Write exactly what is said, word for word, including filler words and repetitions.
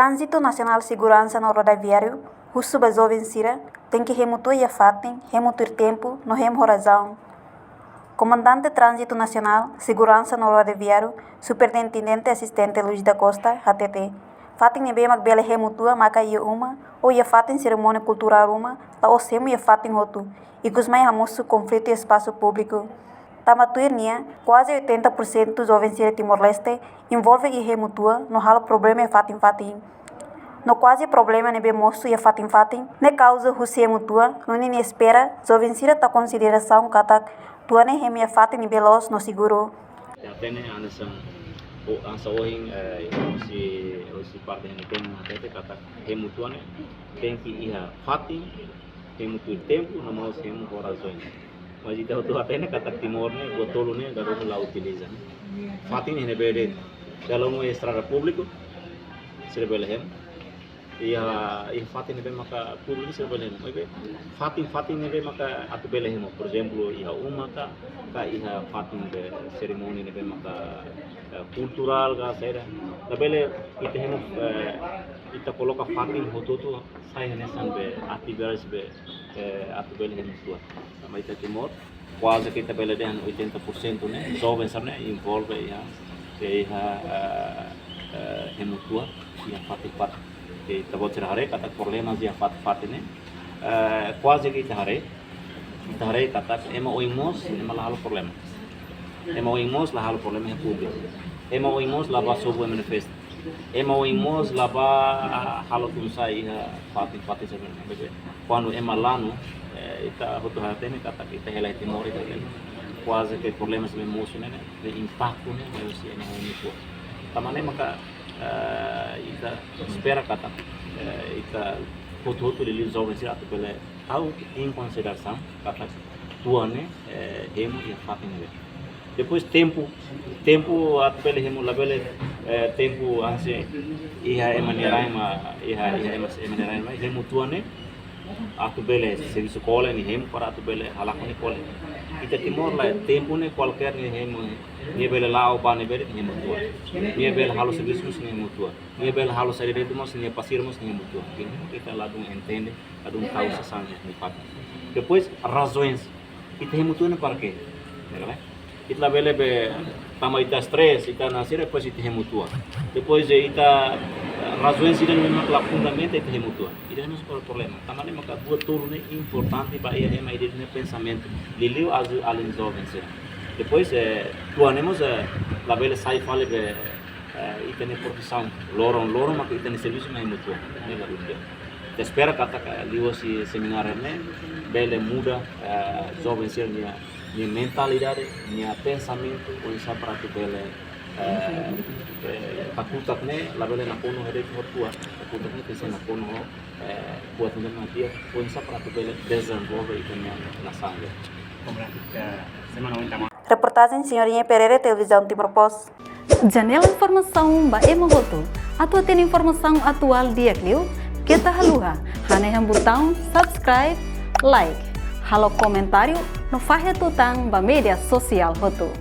Tránzitu Nasionál Seguransa no Rodoviáriu husu ba joven sira tenke hemu tua iha fatin, hemu tuir tempu, no hemu ho razaun. Komandante Tránzitu Nasionál Seguransa no Rodoviáriu, Superintendente Asistente Luis da Costa, hateten, fatin ne'ebé mak bele hemu tua maka iha uma, ou iha fatin serimónia kulturál ruma, la'ós hemu iha fatin hotu, ikusmai hamosu konflitu iha espasu públiku. Tanba tuir nia, kuaze oitenta por cento joven sira Timor-Leste envolve iha hemu tua no halo problema iha fatin-fatin. No kuaze problema ne'ebé mosu iha fatin-fatin ne'e kauza husi hemu tua, no nia espera joven sira tau konsiderasaun katak tua ne'e hemu iha fatin ne'ebé loos no seguru. Ita hatene hanesan, o, hanesan ohin, eh, husi, husi parte N P M hatete katak hemu tua ne'e tenke iha fatin, hemu tuir tempu, no mós hemu ho razaun. Mas ita hotu hatene katak Timor ne'e, buat tolu ne'e, dala ruma la utiliza. Fatin ne'ebé de'it, dala ruma estrada públiku, sira bele hemu. Iha, iha fatin ne'ebé maka públiku sira bele hemu. Maibé fatin-fatin ne'ebé maka atu bele hemu. Por ezemplu, iha uma ka, ka iha fatin be serimónia ne'ebé maka, eh, kulturál ka saida. Labele ita hemu, eh, ita koloka fatin hotu-hotu sai hanesan be atividade be, eh, atu bele hemu tua. Tanba ita Timor, kuaze ke ita bele dehan oitenta por cento ne'e, joven sira ne'e envolve iha, iha, eh, eh, hemu tua, iha fatin-fatin. Ke ita-boot sira haree katak problema iha fatin-fatin ne'e, eh, kuaze ke ita haree, ita haree katak ema oin moos, ema la halo problema. Ema oin moos la halo problema iha públiku. Ema oin moos la bá sobu iha manifesta. Ema oin moos la bá halo tun-sa'e iha fatin-fatin sira ne'e. Kuandu ema lanu, eh, ita hotu hatene katak ita hela iha Timor ita hatene. Kuaze ke problema sira ne'e mosu ne'e, ne'e impaktu ne'e, ne'e husi ema oin tua. Tanba ne'e maka, eh, ita espera katak, eh, ita hotu-hotu liuliu joven sira atu bele tau iha konsiderasaun katak tua ne'e, eh, hemu iha fatin ne'ebé. Depois tempu, tempu atu bele hemu labele, eh, tempu hanesan iha ema nia rain mak, iha, iha ema, ema nia rain mak, hemu tua ne'e atu bele servisu kole nia hemu para atu bele halakon nia kole. Ita Timor lae, tempu ne'e kualkér nia hemu, nia bele la'o bá ne'ebé de'it nia hemu tua. Nia bele halo servisu mós nia hemu tua. Nia bele halo saida de'it mós, nia pasiar mós nia hemu tua. Ita ladún entende, ladún tau sasán iha nia fatin. Depois, razaun. Ita hemu tua ne'e para quê? Ne'e ka lae? Ita labele be tanba ita stress, ita hanesan, depois ita hemu tua. Depois, eh, ita, eh, razaun sira ne'ebé mak la fundamenta ita hemu tua. Ida-ne'e mós pro-, problema. Tanba ne'e maka buat tolu ne'e importante ba iha ema ida-ne'e nia pensamentu. Liuliu azu alin joven sira. Depois, eh, tua ne'e mós, eh, labele sai fali be, eh, ita-nia profisaun. Loron, loron maka ita-nia servisu mak hemu tua. Ne'e la dúvida. Ita espera katak liuhusi semináriu ne'e bele muda, eh, joven sira nia, nia mentalidade, nia pensamentu, oinsá para atu bele, eh, eh, kakutak ne'e labele nakonu ho de'it ho tua, kakutak ne'e tenke nakonu ho, eh, buat ne'ebé mak di'ak, oinsá para atu bele dezenvolve ita-nia nasaun. Reportajen Senhorinha Pereira, Televizaun Timor Post. Janela informasaun ba ema hotu. Atu hatene informasaun atuál di'ak liu, keta haluha hanehan butaun subscribe, like, halo komentáriu, no fahe tutan ba média sosiál hotu.